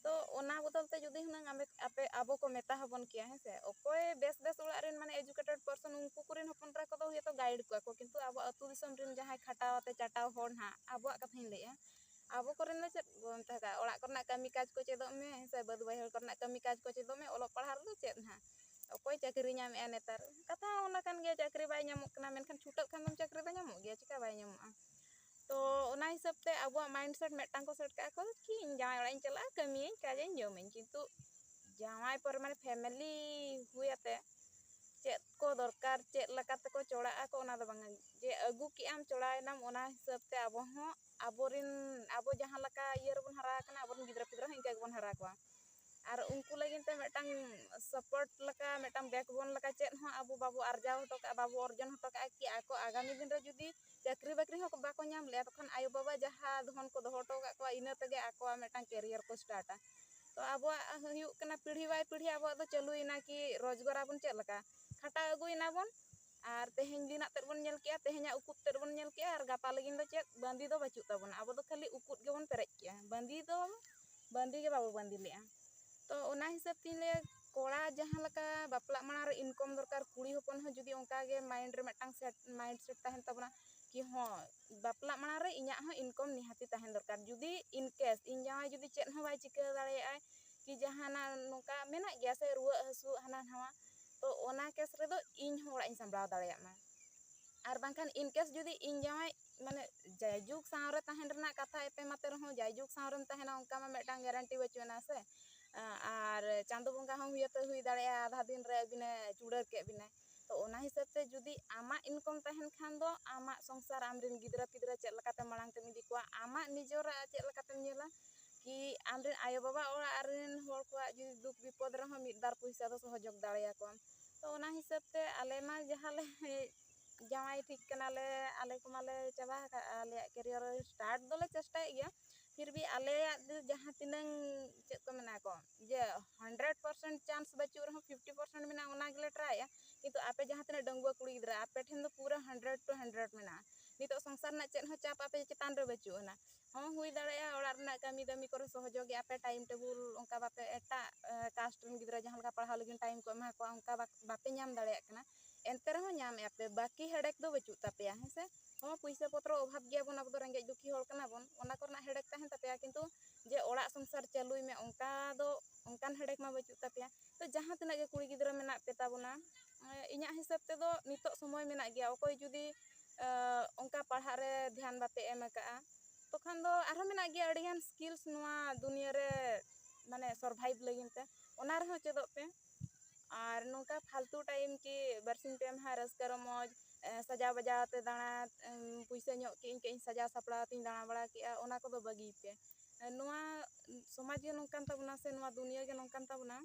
ᱛᱚ ᱚᱱᱟ ᱵᱚᱫᱚᱞ ᱛᱮ ᱡᱩᱫᱤ ᱦᱩᱱᱟᱹᱝ ᱟᱢᱮ-, ᱟᱯᱮ, ᱟᱵᱚ ᱠᱚ ᱢᱮᱛᱟ ᱦᱟᱵᱚᱱ ᱠᱮᱭᱟ, ᱦᱮᱸ ᱥᱮ, ᱚᱠᱚᱭ ᱵᱮᱥ ᱵᱮᱥ ᱚᱲᱟᱜ ᱨᱮᱱ ᱢᱟᱱᱮ educated person ᱩᱱᱠᱩ ᱠᱚᱨᱮᱱ ᱦᱚᱯᱚᱱ ᱮᱨᱟ ᱠᱚᱫᱚ ᱦᱚᱭᱛᱳ guide ᱠᱚᱣᱟ ᱠᱚ, ᱠᱤᱱᱛᱩ ᱟᱵᱚ ᱟᱹᱛᱩ ᱫᱤᱥᱚᱢ ᱨᱮᱱ ᱡᱟᱦᱟᱸᱭ ᱠᱷᱟᱴᱟᱣ ᱟᱛᱮ ᱪᱟᱴᱟᱣ ᱦᱚᱲ ᱱᱟᱦᱟᱜ, ᱟᱵᱚᱣᱟᱜ ᱠᱟᱛᱷᱟᱧ ᱞᱟᱹᱭᱮᱜᱼᱟ, ᱟᱵᱚ ᱠᱚᱨᱮᱱ ᱫᱚ ᱪᱮᱫ ᱵᱚᱱ ᱢᱮᱛᱟ ᱠᱚᱣᱟ, ᱚᱲᱟᱜ ᱠᱚᱨᱮᱱᱟᱜ ᱠᱟᱹᱢᱤ ᱠᱟᱡᱽ ᱠᱚ ᱪᱮᱫᱚᱜ ᱢᱮ, ᱦᱮᱸ ᱥᱮ, ᱵᱟᱹᱫᱽ ᱵᱟᱹᱭᱦᱟᱹᱲ ᱠᱚᱨᱮᱱᱟᱜ ᱠᱟᱹᱢᱤ ᱠᱟᱡᱽ ᱠᱚ ᱪᱮᱫᱚᱜ ᱢᱮ, ᱚᱞᱚᱜ ᱯᱟᱲᱦᱟᱜ ᱨᱮᱫᱚ ᱪᱮᱫ ᱱᱟᱦᱟᱜ, ᱚᱠᱚᱭ ᱪᱟᱹᱠᱨᱤ ᱧᱟᱢᱮᱜᱼᱟ ᱱᱮᱛᱟᱨ, ᱠᱟᱛᱷᱟ ᱦᱚᱸ ᱚᱱᱟ ᱠᱟᱱ ᱜᱮᱭᱟ, ᱪᱟᱹᱠᱨᱤ ᱵᱟᱭ ᱧᱟᱢᱚᱜ ᱠᱟᱱᱟ, ᱢᱮᱱᱠᱷᱟᱱ ᱪᱷᱩᱴᱟᱹᱜ ᱠᱷᱟᱱ ᱫᱚᱢ ᱪᱟᱹᱠᱨᱤ ᱫᱚ ᱧᱟᱢᱚᱜ ᱜᱮᱭᱟ, ᱪᱮᱠᱟ ᱵᱟᱭ ᱧᱟᱢᱚᱜᱼᱟ? ᱛᱚ ᱚᱱᱟ ᱦᱤᱥᱟᱹᱵ ᱛᱮ ᱟᱵᱚᱣᱟᱜ mindset ᱢᱤᱫᱴᱟᱝ ᱠᱚ set ᱠᱟᱜᱼᱟ ᱠᱚ ᱠᱤ ᱤᱧ ᱡᱟᱶᱟᱭ ᱚᱲᱟᱜ ᱤᱧ ᱪᱟᱞᱟᱜᱼᱟ, ᱠᱟᱹᱢᱤᱭᱟᱹᱧ, ᱠᱟᱡᱟᱹᱧ, ᱡᱚᱢᱟᱹᱧ, ᱠᱤᱱᱛᱩ ᱡᱟᱶᱟᱭ ᱯᱚᱨᱮ ᱢᱟᱱᱮ family ᱦᱩᱭ ᱟᱛᱮ ᱪᱮᱫ ᱠᱚ ᱫᱚᱨᱠᱟᱨ, ᱪᱮᱫ ᱞᱮᱠᱟ ᱛᱮᱠᱚ ᱪᱚᱲᱟᱜ ᱟᱠᱚ, ᱚᱱᱟ ᱫᱚ ᱵᱟᱝᱟ᱾ ᱡᱮ ᱟᱹᱜᱩ ᱠᱮᱜᱼᱟᱢ, ᱪᱚᱲᱟᱣᱮᱱᱟᱢ, ᱚᱱᱟ ᱦᱤᱥᱟᱹᱵ ᱛᱮ ᱟᱵᱚ ᱦᱚᱸ ᱟᱵᱚᱨᱮᱱ, ᱟᱵᱚ ᱡᱟᱦᱟᱸ ᱞᱮᱠᱟ ᱤᱭᱟᱹ ᱨᱮᱵᱚᱱ ᱦᱟᱨᱟ ᱟᱠᱟᱱᱟ, ᱟᱵᱚᱨᱮᱱ ᱜᱤᱫᱽᱨᱟᱹ ᱯᱤᱫᱽᱨᱟᱹ ᱦᱚᱸ ᱤᱱᱠᱟᱹ ᱜᱮᱵᱚᱱ ᱦᱟᱨᱟ ᱠᱚᱣᱟ᱾ ᱟᱨ ᱩᱱᱠᱩ ᱞᱟᱹᱜᱤᱫ ᱛᱮ ᱢᱤᱫᱴᱟᱝ support ᱞᱮᱠᱟ, ᱢᱤᱫᱴᱟᱝ backbone ᱞᱮᱠᱟ ᱪᱮᱫ ᱦᱚᱸ ᱟᱵᱚ ᱵᱟᱵᱚ ᱟᱨᱡᱟᱣ ᱦᱚᱴᱚ ᱠᱟᱜᱼᱟ, ᱵᱟᱵᱚ ᱚᱨᱡᱚᱱ ᱦᱚᱴᱚ ᱠᱟᱜᱼᱟ ᱠᱤ ᱟᱠᱚ ᱟᱜᱟᱢᱤ ᱫᱤᱱ ᱨᱮ ᱡᱩᱫᱤ ᱪᱟᱹᱠᱨᱤ ᱵᱟᱹᱠᱨᱤ ᱦᱚᱸ ᱵᱟᱠᱚ ᱧᱟᱢ ᱞᱮᱜᱼᱟ, ᱛᱚᱠᱷᱚᱱ ᱟᱭᱳᱼᱵᱟᱵᱟ ᱡᱟᱦᱟᱸ ᱫᱷᱚᱱ ᱠᱚ ᱫᱚᱦᱚ ᱦᱚᱴᱚ ᱠᱟᱜ ᱠᱚᱣᱟ, ᱤᱱᱟᱹ ᱛᱮᱜᱮ ᱟᱠᱚᱣᱟᱜ ᱢᱤᱫᱴᱟᱝ career ᱠᱚ startᱟ᱾ ᱛᱚ ᱟᱵᱚᱣᱟᱜ ᱦᱩᱭᱩᱜ ᱠᱟᱱᱟ ᱯᱤᱲᱦᱤ ᱵᱟᱭ ᱯᱤᱲᱦᱤ ᱟᱵᱚᱣᱟᱜ ᱫᱚ ᱪᱟᱹᱞᱩᱭᱮᱱᱟ ᱠᱤ ᱨᱳᱡᱽᱜᱟᱨ ᱟᱵᱚᱱ ᱪᱮᱫ ᱞᱮᱠᱟ, ᱠᱷᱟᱴᱟᱣ ᱟᱹᱜᱩᱭᱮᱱᱟ ᱵᱚᱱ, ᱟᱨ ᱛᱮᱦᱮᱧ ᱫᱤᱱᱟᱜ ᱛᱮᱫ ᱵᱚᱱ ᱧᱮᱞ ᱠᱮᱜᱼᱟ, ᱛᱮᱦᱮᱧᱟᱜ ᱩᱠᱩᱫ ᱛᱮᱫ ᱵᱚᱱ ᱧᱮᱞ ᱠᱮᱜᱼᱟ, ᱟᱨ ᱜᱟᱯᱟ ᱞᱟᱹᱜᱤᱫ ᱫᱚ ᱪᱮᱫ ᱵᱟᱸᱫᱤ ᱫᱚ ᱵᱟᱹᱪᱩᱜ ᱛᱟᱵᱚᱱᱟ, ᱟᱵᱚ ᱫᱚ ᱠᱷᱟᱹᱞᱤ ᱩᱠᱩᱫ ᱜᱮᱵᱚᱱ ᱯᱮᱨᱮᱡ ᱠᱮᱜᱼᱟ, ᱵᱟᱸᱫᱤ ᱫᱚ ᱵᱟᱸᱫᱤ ᱜᱮ ᱵᱟᱵᱚ ᱵᱟᱸᱫᱤ ᱞᱮᱜᱼᱟ᱾ ᱛᱚ ᱚᱱᱟ ᱦᱤᱥᱟᱹᱵ ᱛᱤᱧ ᱞᱟᱹᱭᱟ, ᱠᱚᱲᱟ ᱡᱟᱦᱟᱸ ᱞᱮᱠᱟ ᱵᱟᱯᱞᱟᱜ ᱢᱟᱲᱟᱝ ᱨᱮ ᱤᱱᱠᱚᱢ ᱫᱚᱨᱠᱟᱨ, ᱠᱩᱲᱤ ᱦᱚᱯᱚᱱ ᱦᱚᱸ ᱡᱩᱫᱤ ᱚᱱᱠᱟ ᱜᱮ ᱢᱟᱭᱤᱱᱰ ᱨᱮ ᱢᱤᱫᱴᱟᱝ ᱥᱮᱴ ᱢᱟᱭᱤᱱᱰ ᱥᱮᱴ ᱛᱟᱦᱮᱱ ᱛᱟᱵᱚᱱᱟ ᱠᱤ ᱦᱚᱸ ᱵᱟᱯᱞᱟᱜ ᱢᱟᱲᱟᱝ ᱨᱮ ᱤᱧᱟᱹᱜ ᱦᱚᱸ ᱤᱱᱠᱚᱢ ᱱᱤᱦᱟᱹᱛᱤ ᱛᱟᱦᱮᱱ ᱫᱚᱨᱠᱟᱨ, ᱡᱩᱫᱤ ᱤᱱ ᱠᱮᱥ ᱤᱧ ᱡᱟᱶᱟᱭ ᱡᱩᱫᱤ ᱪᱮᱫ ᱦᱚᱸ ᱵᱟᱭ ᱪᱤᱠᱟᱹ ᱫᱟᱲᱮᱭᱟᱜᱼᱟᱭ ᱠᱤ ᱡᱟᱦᱟᱱᱟᱜ ᱱᱚᱝᱠᱟ ᱢᱮᱱᱟᱜ ᱜᱮᱭᱟ ᱥᱮ ᱨᱩᱣᱟᱹᱜ ᱦᱟᱹᱥᱩᱜ ᱦᱟᱱᱟ ᱱᱟᱣᱟ, ᱛᱚ ᱚᱱᱟ ᱠᱮᱥ ᱨᱮᱫᱚ ᱤᱧ ᱦᱚᱸ ᱚᱲᱟᱜ ᱤᱧ ᱥᱟᱢᱵᱲᱟᱣ ᱫᱟᱲᱮᱭᱟᱜ ᱢᱟ᱾ ᱟᱨ ᱵᱟᱝᱠᱷᱟᱱ ᱤᱱ ᱠᱮᱥ ᱡᱩᱫᱤ ᱤᱧ ᱡᱟᱶᱟᱭ ᱢᱟᱱᱮ ᱡᱟᱭᱡᱩᱜᱽ ᱥᱟᱶᱨᱮ ᱛᱟᱦᱮᱱ ᱨᱮᱱᱟᱜ ᱠᱟᱛᱷᱟ ᱮᱯᱮᱢ ᱟᱛᱮ ᱨᱮᱦᱚᱸ ᱡᱟᱭᱡᱩᱜᱽ ᱥᱟᱶᱨᱮᱢ ᱛᱟᱦᱮᱱᱟ ᱚᱱᱠᱟ ᱢᱟ ᱢᱤᱫᱴᱟᱝ ᱜᱮᱨᱮᱱᱴᱤ ᱵᱟᱹᱪᱩᱜ ᱟᱱᱟ ᱥᱮ᱾ ᱟᱨ ᱪᱟᱸᱫᱳ ᱵᱚᱸᱜᱟ ᱦᱚᱸ ᱦᱩᱭᱟᱛᱮ ᱦᱩᱭ ᱫᱟᱲᱮᱭᱟᱜᱼᱟ ᱟᱫᱷᱟ ᱫᱤᱱ ᱨᱮ ᱟᱹᱵᱤᱱᱮ ᱪᱩᱲᱟᱹᱨ ᱠᱮᱫ ᱵᱤᱱᱟᱭ᱾ ᱛᱚ ᱚᱱᱟ ᱦᱤᱥᱟᱹᱵ ᱛᱮ ᱡᱩᱫᱤ ᱟᱢᱟᱜ ᱤᱱᱠᱚᱢ ᱛᱟᱦᱮᱱ ᱠᱷᱟᱱ ᱫᱚ ᱟᱢᱟᱜ ᱥᱚᱝᱥᱟᱨ, ᱟᱢᱨᱮᱱ ᱜᱤᱫᱽᱨᱟᱹ ᱯᱤᱫᱽᱨᱟᱹ ᱪᱮᱫ ᱞᱮᱠᱟᱛᱮ ᱢᱟᱲᱟᱝ ᱛᱮᱢ ᱤᱫᱤ ᱠᱚᱣᱟ, ᱟᱢᱟᱜ ᱱᱤᱡᱮᱨᱟᱜ ᱪᱮᱫ ᱞᱮᱠᱟᱛᱮᱢ ᱧᱮᱞᱟ ᱠᱤ ᱟᱢᱨᱮᱱ ᱟᱭᱳᱼᱵᱟᱵᱟ ᱚᱲᱟᱜ ᱨᱮᱱ ᱦᱚᱲ ᱠᱚᱣᱟᱜ ᱡᱩᱫᱤ ᱫᱩᱠ ᱵᱤᱯᱚᱫ ᱨᱮᱦᱚᱸ ᱢᱤᱫ ᱵᱟᱨ ᱯᱚᱭᱥᱟ ᱫᱚ ᱥᱚᱦᱚᱡᱳᱜᱽ ᱫᱟᱲᱮᱭᱟᱠᱚᱣᱟᱢ᱾ ᱛᱚ ᱚᱱᱟ ᱦᱤᱥᱟᱹᱵ ᱛᱮ ᱟᱞᱮ ᱢᱟ ᱡᱟᱦᱟᱸ ᱞᱮ ᱡᱟᱶᱟᱭ ᱴᱷᱤᱠ ᱠᱟᱱᱟᱞᱮ, ᱟᱞᱮ ᱠᱚᱢᱟᱞᱮ ᱪᱟᱵᱟ ᱟᱠᱟᱫᱼᱟ, ᱟᱞᱮᱭᱟᱜ ᱠᱮᱨᱤᱭᱟᱨ ᱥᱴᱟᱨᱴ ᱫᱚᱞᱮ ᱪᱮᱥᱴᱟᱭᱮᱫ ᱜᱮᱭᱟ, ᱯᱷᱤᱨ ᱵᱷᱤ ᱟᱞᱮᱭᱟᱜ ᱫᱚ ᱡᱟᱦᱟᱸ ᱛᱤᱱᱟᱹᱝ ᱪᱮᱫ ᱠᱚ ᱢᱮᱱᱟ ᱠᱚ ᱡᱮ ᱦᱟᱱᱰᱨᱮᱰ ᱯᱟᱨᱥᱮᱱᱴ ᱪᱟᱱᱥ ᱵᱟᱹᱪᱩᱜ ᱨᱮᱦᱚᱸ ᱯᱷᱤᱯᱴᱤ ᱯᱟᱨᱥᱮᱱᱴ ᱢᱮᱱᱟᱜᱼᱟ, ᱚᱱᱟ ᱜᱮᱞᱮ ᱴᱨᱟᱭᱮᱫᱼᱟ᱾ ᱠᱤᱱᱛᱩ ᱟᱯᱮ ᱡᱟᱦᱟᱸ ᱛᱤᱱᱟᱹᱜ ᱰᱟᱺᱜᱩᱣᱟᱹ ᱠᱩᱲᱤ ᱜᱤᱫᱽᱨᱟᱹ, ᱟᱯᱮ ᱴᱷᱮᱱ ᱫᱚ ᱯᱩᱨᱟᱹ ᱦᱟᱱᱰᱨᱮᱰ ᱴᱩ ᱦᱟᱱᱰᱨᱮᱰ ᱢᱮᱱᱟᱜᱼᱟ᱾ ᱱᱤᱛᱚᱜ ᱥᱚᱝᱥᱟᱨ ᱨᱮᱱᱟᱜ ᱪᱮᱫ ᱦᱚᱸ ᱪᱟᱯ ᱟᱯᱮ ᱪᱮᱛᱟᱱ ᱨᱮ ᱵᱟᱹᱪᱩᱜ ᱟᱱᱟ᱾ ᱦᱚᱸ, ᱦᱩᱭ ᱫᱟᱲᱮᱭᱟᱜᱼᱟ ᱚᱲᱟᱜ ᱨᱮᱱᱟᱜ ᱠᱟᱹᱢᱤ ᱫᱟᱹᱢᱤ ᱠᱚᱨᱮ ᱥᱚᱦᱚᱡᱳᱜᱽ ᱜᱮ ᱟᱯᱮ, ᱴᱟᱭᱤᱢ ᱴᱮᱵᱩᱞ ᱚᱱᱠᱟ ᱵᱟᱯᱮ, ᱮᱴᱟᱜ ᱠᱟᱥᱴ ᱨᱮᱱ ᱜᱤᱫᱽᱨᱟᱹ ᱡᱟᱦᱟᱸ ᱞᱮᱠᱟ ᱯᱟᱲᱦᱟᱣ ᱞᱟᱹᱜᱤᱫ ᱴᱟᱭᱤᱢ ᱠᱚ ᱮᱢᱟ ᱠᱚᱣᱟ, ᱚᱱᱠᱟ ᱵᱟᱠ-, ᱵᱟᱯᱮ ᱧᱟᱢ ᱫᱟᱲᱮᱭᱟᱜ ᱠᱟᱱᱟ᱾ ᱮᱱᱛᱮ ᱨᱮᱦᱚᱸ ᱧᱟᱢᱮᱫᱼᱟ ᱯᱮ, ᱵᱟᱹᱠᱤ ᱦᱮᱰᱮᱠ ᱫᱚ ᱵᱟᱹᱪᱩᱜ ᱛᱟᱯᱮᱭᱟ, ᱦᱮᱸ ᱥᱮ? ᱦᱚᱸ, ᱯᱩᱭᱥᱟᱹ ᱯᱚᱛᱨᱚ ᱚᱵᱷᱟᱵᱽ ᱜᱮᱭᱟᱵᱚᱱ, ᱟᱵᱚ ᱫᱚ ᱨᱮᱸᱜᱮᱡ ᱫᱩᱠᱷᱤ ᱦᱚᱲ ᱠᱟᱱᱟ ᱵᱚᱱ, ᱚᱱᱟ ᱠᱚᱨᱮᱱᱟᱜ ᱦᱮᱰᱮᱠ ᱛᱟᱦᱮᱱ ᱛᱟᱯᱮᱭᱟ, ᱠᱤᱱᱛᱩ ᱡᱮ ᱚᱲᱟᱜ ᱥᱚᱝᱥᱟᱨ ᱪᱟᱹᱞᱩᱭ ᱢᱮ, ᱚᱱᱠᱟ ᱫᱚ, ᱚᱱᱠᱟᱱ ᱦᱮᱰᱮᱠ ᱢᱟ ᱵᱟᱹᱪᱩᱜ ᱛᱟᱯᱮᱭᱟ᱾ ᱛᱚ ᱡᱟᱦᱟᱸ ᱛᱤᱱᱟᱹᱜ ᱜᱮ ᱠᱩᱲᱤ ᱜᱤᱫᱽᱨᱟᱹ ᱢᱮᱱᱟᱜ ᱯᱮ ᱛᱟᱵᱚᱱᱟ, ᱮᱸ, ᱤᱧᱟᱹᱜ ᱦᱤᱥᱟᱹᱵ ᱛᱮᱫᱚ ᱱᱤᱛᱚᱜ ᱥᱚᱢᱚᱭ ᱢᱮᱱᱟᱜ ᱜᱮᱭᱟ᱾ ᱚᱠᱚᱭ ᱡᱩᱫᱤ, ᱮᱸ, ᱚᱱᱠᱟ ᱯᱟᱲᱦᱟᱜ ᱨᱮ ᱫᱷᱮᱭᱟᱱ ᱵᱟᱯᱮ ᱮᱢ ᱟᱠᱟᱫᱼᱟ, ᱛᱚᱠᱷᱟᱱ ᱫᱚ ᱟᱨᱦᱚᱸ ᱢᱮᱱᱟᱜ ᱜᱮᱭᱟ ᱟᱹᱰᱤᱜᱟᱱ ᱥᱠᱤᱞᱥ ᱱᱚᱣᱟ ᱫᱩᱱᱤᱭᱟᱹ ᱨᱮ, ᱢᱟᱱᱮ ᱥᱚᱨᱵᱷᱟᱭᱤᱵᱷ ᱞᱟᱹᱜᱤᱫ ᱛᱮ, ᱚᱱᱟ ᱨᱮᱦᱚᱸ ᱪᱮᱫᱚᱜ ᱯᱮ᱾ ᱟᱨ ᱱᱚᱝᱠᱟ ᱯᱷᱟᱞᱛᱩ ᱴᱟᱭᱤᱢ ᱠᱤ ᱵᱟᱨᱥᱤᱧ ᱯᱮ ᱢᱟᱦᱟ ᱨᱟᱹᱥᱠᱟᱹ ᱨᱚᱢᱚᱡᱽ, ᱮᱸ, ᱥᱟᱡᱟᱣ ᱵᱟᱡᱟᱣ ᱟᱛᱮ ᱫᱟᱬᱟ, ᱮᱸ, ᱯᱩᱭᱥᱟᱹ ᱧᱚᱜ ᱠᱮᱜ ᱟᱹᱧ, ᱠᱟᱹᱡ ᱤᱧ ᱥᱟᱡᱟᱣ ᱥᱟᱯᱲᱟᱣ ᱟᱛᱮᱧ ᱫᱟᱬᱟ ᱵᱟᱲᱟ ᱠᱮᱜᱼᱟ, ᱚᱱᱟ ᱠᱚᱫᱚ ᱵᱟᱹᱜᱤᱭ ᱯᱮ᱾ ᱮᱸ, ᱱᱚᱣᱟ ᱥᱚᱢᱟᱡᱽ ᱜᱮ ᱱᱚᱝᱠᱟᱱ ᱛᱟᱵᱚᱱᱟ ᱥᱮ ᱱᱚᱣᱟ ᱫᱩᱱᱤᱭᱟᱹ ᱜᱮ ᱱᱚᱝᱠᱟᱱ ᱛᱟᱵᱚᱱᱟ,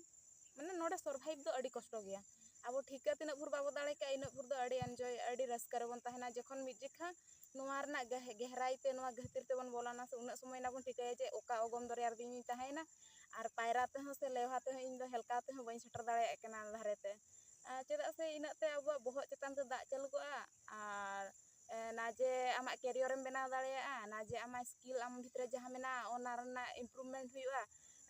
ᱢᱟᱱᱮ ᱱᱚᱰᱮ ᱥᱚᱨᱵᱷᱟᱭᱤᱵᱷ ᱫᱚ ᱟᱹᱰᱤ ᱠᱚᱥᱴᱚ ᱜᱮᱭᱟ᱾ ᱟᱵᱚ ᱴᱷᱤᱠᱟᱹ ᱛᱤᱱᱟᱹᱜ ᱵᱷᱳᱨ ᱵᱟᱵᱚ ᱫᱟᱲᱮ ᱠᱟᱜᱼᱟ, ᱤᱱᱟᱹᱜ ᱵᱷᱳᱨ ᱫᱚ ᱟᱹᱰᱤ ᱮᱱᱡᱚᱭ, ᱟᱹᱰᱤ ᱨᱟᱹᱥᱠᱟᱹ ᱨᱮᱵᱚᱱ ᱛᱟᱦᱮᱱᱟ᱾ ᱡᱚᱠᱷᱚᱱ ᱢᱤᱫ ᱡᱮᱠᱷᱟ ᱱᱚᱣᱟ ᱨᱮᱱᱟᱜ ᱜᱟᱦ-, ᱜᱮᱦᱨᱟᱭ ᱛᱮ, ᱱᱚᱣᱟ ᱜᱟᱹᱦᱛᱤᱨ ᱛᱮᱵᱚᱱ ᱵᱚᱞᱚᱱᱟ ᱥᱮ, ᱩᱱᱟᱹᱜ ᱥᱚᱢᱚᱭ ᱱᱟᱜ ᱵᱚᱱ ᱴᱷᱤᱠᱟᱹᱭᱟ ᱡᱮ ᱚᱠᱟ ᱚᱜᱚᱢ ᱫᱚᱨᱭᱟ ᱨᱮᱫᱚ ᱤᱧᱤᱧ ᱛᱟᱦᱮᱸᱭᱮᱱᱟ ᱟᱨ ᱯᱟᱭᱨᱟ ᱛᱮᱦᱚᱸ ᱥᱮ ᱞᱮᱣᱦᱟ ᱛᱮᱦᱚᱸ ᱤᱧ ᱫᱚ ᱦᱮᱞᱠᱟᱣ ᱛᱮᱦᱚᱸ ᱵᱟᱹᱧ ᱥᱮᱴᱮᱨ ᱫᱟᱲᱮᱭᱟᱜ ᱠᱟᱱᱟ ᱫᱷᱟᱨᱮ ᱛᱮ᱾ ᱟᱨ ᱪᱮᱫᱟᱜ ᱥᱮ ᱤᱱᱟᱹᱜ ᱛᱮ ᱟᱵᱚᱣᱟᱜ ᱵᱚᱦᱚᱜ ᱪᱮᱛᱟᱱ ᱛᱮ ᱫᱟᱜ ᱪᱟᱹᱞᱩ ᱠᱚᱜᱼᱟ, ᱟᱨ ᱮ, ᱱᱟ ᱡᱮ ᱟᱢᱟᱜ career ᱮᱢ ᱵᱮᱱᱟᱣ ᱫᱟᱲᱮᱭᱟᱜᱼᱟ, ᱱᱟ ᱡᱮ ᱟᱢᱟᱜ skill ᱟᱢ ᱵᱷᱤᱛᱨᱤ ᱡᱟᱦᱟᱸ ᱢᱮᱱᱟᱜᱼᱟ ᱚᱱᱟ ᱨᱮᱱᱟᱜ improvement ᱦᱩᱭᱩᱜᱼᱟ,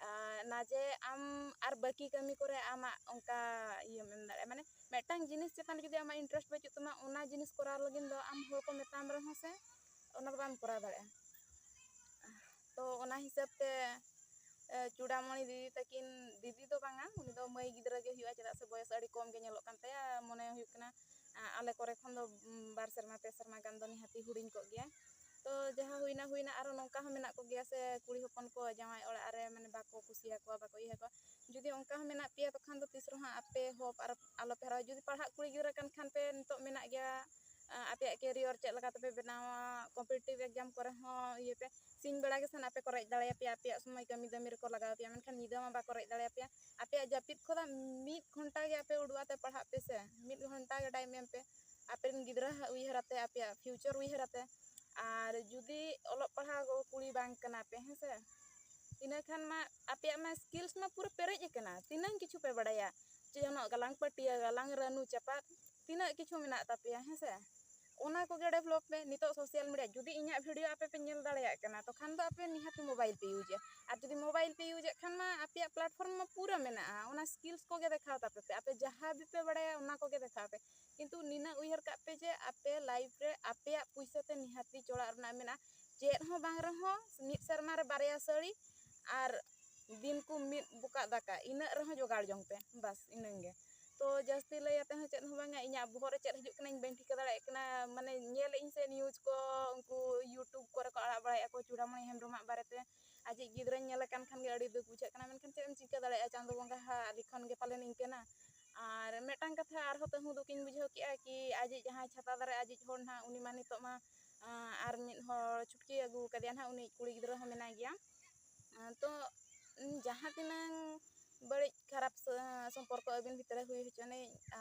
ᱟᱨ ᱱᱟ ᱡᱮ ᱟᱢ ᱟᱨ ᱵᱟᱹᱠᱤ ᱠᱟᱹᱢᱤ ᱠᱚᱨᱮ ᱟᱢᱟᱜ ᱚᱱᱠᱟ ᱤᱭᱟᱹᱢ ᱮᱢ ᱫᱟᱲᱮᱭᱟᱜᱼᱟ, ᱢᱟᱱᱮ ᱢᱤᱫᱴᱟᱝ ᱡᱤᱱᱤᱥ ᱪᱮᱛᱟᱱ ᱨᱮ ᱡᱩᱫᱤ ᱟᱢᱟᱜ interest ᱵᱟᱹᱪᱩᱜ ᱛᱟᱢᱟ, ᱚᱱᱟ ᱡᱤᱱᱤᱥ ᱠᱚᱨᱟᱣ ᱞᱟᱹᱜᱤᱫ ᱫᱚ ᱟᱢ ᱦᱚᱲ ᱠᱚ ᱢᱮᱛᱟᱢ ᱨᱮᱦᱚᱸ ᱥᱮ ᱚᱱᱟ ᱫᱚ ᱵᱟᱢ ᱠᱚᱨᱟᱣ ᱫᱟᱲᱮᱭᱟᱜᱼᱟ᱾ ᱛᱚ ᱚᱱᱟ ᱦᱤᱥᱟᱹᱵ ᱛᱮ ᱮ, ᱪᱩᱲᱟᱢᱚᱬᱤ ᱫᱤᱫᱤ ᱛᱟᱹᱠᱤᱱ, ᱫᱤᱫᱤ ᱫᱚ ᱵᱟᱝᱟ, ᱩᱱᱤ ᱫᱚ ᱢᱟᱹᱭ ᱜᱤᱫᱽᱨᱟᱹ ᱜᱮ ᱦᱩᱭᱩᱜᱼᱟ, ᱪᱮᱫᱟᱜ ᱥᱮ ᱵᱚᱭᱚᱥ ᱟᱹᱰᱤ ᱠᱚᱢ ᱜᱮ ᱧᱮᱞᱚᱜ ᱠᱟᱱ ᱛᱟᱭᱟ, ᱢᱚᱱᱮ ᱦᱩᱭᱩᱜ ᱠᱟᱱᱟ, ᱟ, ᱟᱞᱮ ᱠᱚᱨᱮ ᱠᱷᱚᱱ ᱫᱚ, ᱩᱢ, ᱵᱟᱨ ᱥᱮᱨᱢᱟ, ᱯᱮ ᱥᱮᱨᱢᱟ ᱜᱟᱱ ᱫᱚ ᱱᱤᱦᱟᱹᱛᱤ ᱦᱩᱰᱤᱧ ᱠᱚᱜ ᱜᱮᱭᱟ᱾ ᱛᱚ ᱡᱟᱦᱟᱸ ᱦᱩᱭᱱᱟ, ᱦᱩᱭᱱᱟ, ᱟᱨᱚ ᱱᱚᱝᱠᱟ ᱦᱚᱸ ᱢᱮᱱᱟᱜ ᱠᱚᱜᱮᱭᱟ ᱥᱮ, ᱠᱩᱲᱤ ᱦᱚᱯᱚᱱ ᱠᱚ ᱡᱟᱶᱟᱭ ᱚᱲᱟᱜ ᱨᱮ, ᱢᱟᱱᱮ, ᱵᱟᱠᱚ ᱠᱩᱥᱤᱭᱟᱠᱚᱣᱟ, ᱵᱟᱠᱚ ᱤᱭᱟᱹ ᱠᱚᱣᱟ᱾ ᱡᱩᱫᱤ ᱚᱱᱠᱟ ᱦᱚᱸ ᱢᱮᱱᱟᱜ ᱯᱮᱭᱟ, ᱛᱚᱠᱷᱟᱱ ᱫᱚ ᱛᱤᱥ ᱨᱮᱦᱚᱸ ᱟᱯᱮ hope ᱟᱨ ᱟᱞᱚᱯᱮ ᱦᱟᱨᱟᱣᱟ᱾ ᱡᱩᱫᱤ ᱯᱟᱲᱦᱟᱜ ᱠᱩᱲᱤ ᱜᱤᱫᱽᱨᱟᱹ ᱠᱟᱱ ᱠᱷᱟᱱ ᱯᱮ, ᱱᱤᱛᱚᱜ ᱢᱮᱱᱟᱜ ᱜᱮᱭᱟ, ᱟ, ᱟᱯᱮᱭᱟᱜ career ᱪᱮᱫ ᱞᱮᱠᱟ ᱛᱮᱯᱮ ᱵᱮᱱᱟᱣᱟ, competitive exam ᱠᱚᱨᱮ ᱦᱚᱸ ᱤᱭᱟᱹ ᱯᱮ, ᱥᱤᱧ ᱵᱮᱲᱟ ᱜᱮ ᱥᱮᱱ ᱟᱯᱮ ᱠᱚ ᱨᱮᱡ ᱫᱟᱲᱮᱭᱟᱯᱮᱭᱟ, ᱟᱯᱮᱭᱟᱜ ᱥᱚᱢᱚᱭ ᱠᱟᱹᱢᱤ ᱫᱟᱹᱢᱤ ᱨᱮᱠᱚ ᱞᱟᱜᱟᱣ ᱯᱮᱭᱟ, ᱢᱮᱱᱠᱷᱟᱱ ᱧᱤᱫᱟᱹ ᱢᱟ ᱵᱟᱠᱚ ᱨᱮᱡ ᱫᱟᱲᱮᱭᱟᱯᱮᱭᱟ᱾ ᱟᱯᱮᱭᱟᱜ ᱡᱟᱹᱯᱤᱫ ᱠᱷᱚᱱᱟᱜ ᱢᱤᱫ ᱜᱷᱚᱱᱴᱟ ᱜᱮ ᱟᱯᱮ ᱩᱰᱩᱠ ᱟᱛᱮ ᱯᱟᱲᱦᱟᱜ ᱯᱮ ᱥᱮ, ᱢᱤᱫ ᱜᱷᱚᱱᱴᱟ ᱜᱮ time ᱮᱢ ᱯᱮ ᱟᱯᱮ ᱨᱮᱱ ᱜᱤᱫᱽᱨᱟᱹ ᱩᱭᱦᱟᱹᱨ ᱟᱛᱮ, ᱟᱯᱮᱭᱟᱜ future ᱩᱭᱦᱟᱹᱨ ᱟᱛᱮ᱾ ᱟᱨ ᱡᱩᱫᱤ ᱚᱞᱚᱜ ᱯᱟᱲᱦᱟᱣ ᱠᱩᱲᱤ ᱵᱟᱝ ᱠᱟᱱᱟ ᱯᱮ, ᱦᱮᱸ ᱥᱮ, ᱤᱱᱟᱹ ᱠᱷᱟᱱ ᱢᱟ ᱟᱯᱮᱭᱟᱜ ᱢᱟ skills ᱢᱟ ᱯᱩᱨᱟᱹ ᱯᱮᱨᱮᱡ ᱟᱠᱟᱱᱟ, ᱛᱤᱱᱟᱹᱝ ᱠᱤᱪᱷᱩ ᱯᱮ ᱵᱟᱲᱟᱭᱟ, ᱡᱚᱱᱚᱜ ᱜᱟᱞᱟᱝ, ᱯᱟᱹᱴᱭᱟᱹ ᱜᱟᱞᱟᱝ, ᱨᱟᱹᱱᱩ ᱪᱟᱯᱟᱫ, ᱛᱤᱱᱟᱹᱜ ᱠᱤᱪᱷᱩ ᱢᱮᱱᱟᱜ ᱛᱟᱯᱮᱭᱟ, ᱦᱮᱸ ᱥᱮ᱾ ᱚᱱᱟ ᱠᱚᱜᱮ develop ᱯᱮ᱾ ᱱᱤᱛᱚᱜ social media, ᱡᱩᱫᱤ ᱤᱧᱟᱹᱜ video ᱟᱯᱮ ᱯᱮ ᱧᱮᱞ ᱫᱟᱲᱮᱭᱟᱜ ᱠᱟᱱᱟ, ᱛᱚᱠᱷᱟᱱ ᱫᱚ ᱟᱯᱮ ᱱᱤᱦᱟᱹᱛ mobile ᱯᱮ use ᱮᱫᱼᱟ᱾ ᱟᱨ ᱡᱩᱫᱤ mobile ᱯᱮ use ᱮᱫ ᱠᱷᱟᱱ ᱢᱟ ᱟᱯᱮᱭᱟᱜ platform ᱢᱟ ᱯᱩᱨᱟᱹ ᱢᱮᱱᱟᱜᱼᱟ, ᱚᱱᱟ skills ᱠᱚᱜᱮ ᱫᱮᱠᱷᱟᱣ ᱛᱟᱯᱮ ᱯᱮ, ᱟᱯᱮ ᱡᱟᱦᱟᱸ ᱵᱤᱯᱮ ᱵᱟᱲᱟᱭᱟ ᱚᱱᱟ ᱠᱚᱜᱮ ᱫᱮᱠᱷᱟᱣ ᱯᱮ᱾ ᱠᱤᱱᱛᱩ ᱱᱤᱱᱟᱹᱜ ᱩᱭᱦᱟᱹᱨ ᱠᱟᱜ ᱯᱮ ᱡᱮ ᱟᱯᱮ life ᱨᱮ ᱟᱯᱮᱭᱟᱜ ᱯᱩᱭᱥᱟᱹ ᱛᱮ ᱱᱤᱦᱟᱹᱛᱤ ᱪᱚᱲᱟᱜ ᱨᱮᱱᱟᱜ ᱢᱮᱱᱟᱜᱼᱟ᱾ ᱪᱮᱫ ᱦᱚᱸ ᱵᱟᱝ ᱨᱮᱦᱚᱸ ᱢᱤᱫ ᱥᱮᱨᱢᱟ ᱨᱮ ᱵᱟᱨᱭᱟ ᱥᱟᱹᱲᱤ ᱟᱨ ᱫᱤᱱ ᱠᱚ ᱢᱤᱫ ᱵᱚᱠᱟᱜ ᱫᱟᱠᱟ, ᱤᱱᱟᱹᱜ ᱨᱮᱦᱚᱸ ᱡᱚᱜᱟᱲ ᱡᱚᱝ ᱯᱮ, ᱵᱟᱥ ᱤᱱᱟᱹᱝ ᱜᱮ᱾ ᱛᱚ ᱡᱟᱹᱥᱛᱤ ᱞᱟᱹᱭ ᱟᱛᱮ ᱦᱚᱸ ᱪᱮᱫ ᱦᱚᱸ ᱵᱟᱝᱟ, ᱤᱧᱟᱹᱜ ᱵᱚᱦᱚᱜ ᱨᱮ ᱪᱮᱫ ᱦᱤᱡᱩᱜ ᱠᱟᱱᱟ ᱤᱧ ᱵᱟᱹᱧ ᱴᱷᱤᱠᱟᱹ ᱫᱟᱲᱮᱭᱟᱜ ᱠᱟᱱᱟ᱾ ᱢᱟᱱᱮ ᱧᱮᱞ ᱟᱹᱧ ᱥᱮ news ᱠᱚ, ᱩᱱᱠᱩ YouTube ᱠᱚᱨᱮ ᱠᱚ ᱟᱲᱟᱜ ᱵᱟᱲᱟᱭᱮᱫᱼᱟ ᱠᱚ ᱪᱩᱲᱟᱢᱚᱬᱤ ᱦᱮᱢᱵᱨᱚᱢᱟᱜ ᱵᱟᱨᱮᱛᱮ, ᱟᱡᱤᱡ ᱜᱤᱫᱽᱨᱟᱹᱧ ᱧᱮᱞᱮ ᱠᱟᱱ ᱠᱷᱟᱱ ᱜᱮ ᱟᱹᱰᱤ ᱫᱩᱠ ᱵᱩᱡᱷᱟᱹᱜ ᱠᱟᱱᱟ, ᱢᱮᱱᱠᱷᱟᱱ ᱪᱮᱫ ᱮᱢ ᱪᱤᱠᱟᱹ ᱫᱟᱲᱮᱭᱟᱜᱼᱟ, ᱪᱟᱸᱫᱳ ᱵᱚᱸᱜᱟ ᱦᱟᱜ ᱞᱤᱠᱷᱚᱱ ᱜᱮ ᱯᱟᱞᱮᱱ ᱤᱱᱠᱟᱹᱱᱟ᱾ ᱟᱨ ᱢᱤᱫᱴᱟᱝ ᱠᱟᱛᱷᱟ ᱟᱨᱦᱚᱸ ᱛᱟᱹᱦᱩ ᱫᱩᱠᱤᱧ ᱵᱩᱡᱷᱟᱹᱣ ᱠᱮᱜᱼᱟ ᱠᱤ ᱟᱡᱤᱡ ᱡᱟᱦᱟᱸᱭ ᱪᱷᱟᱛᱟ ᱫᱟᱨᱮ ᱟᱡᱤᱡ ᱦᱚᱲ ᱱᱟᱦᱟᱜ, ᱩᱱᱤ ᱢᱟ ᱱᱤᱛᱚᱜ ᱢᱟ, ᱟᱨ ᱢᱤᱫ ᱦᱚᱲ ᱪᱷᱩᱴᱠᱤ ᱟᱹᱜᱩ ᱟᱠᱟᱫᱮᱭᱟ ᱱᱟᱦᱟᱜ, ᱩᱱᱤ ᱠᱩᱲᱤ ᱜᱤᱫᱽᱨᱟᱹ ᱦᱚᱸ ᱢᱮᱱᱟᱭ ᱜᱮᱭᱟ᱾ ᱛᱚ ᱡᱟᱦᱟᱸ ᱛᱤᱱᱟᱹᱝ ᱵᱟᱹᱲᱤᱡ ᱠᱷᱟᱨᱟᱯ ᱥᱚ-, ᱥᱚᱢᱯᱚᱨᱠᱚ ᱟᱹᱵᱤᱱ ᱵᱷᱤᱛᱨᱤ ᱨᱮ ᱦᱩᱭ ᱦᱚᱪᱚᱱᱤᱡ,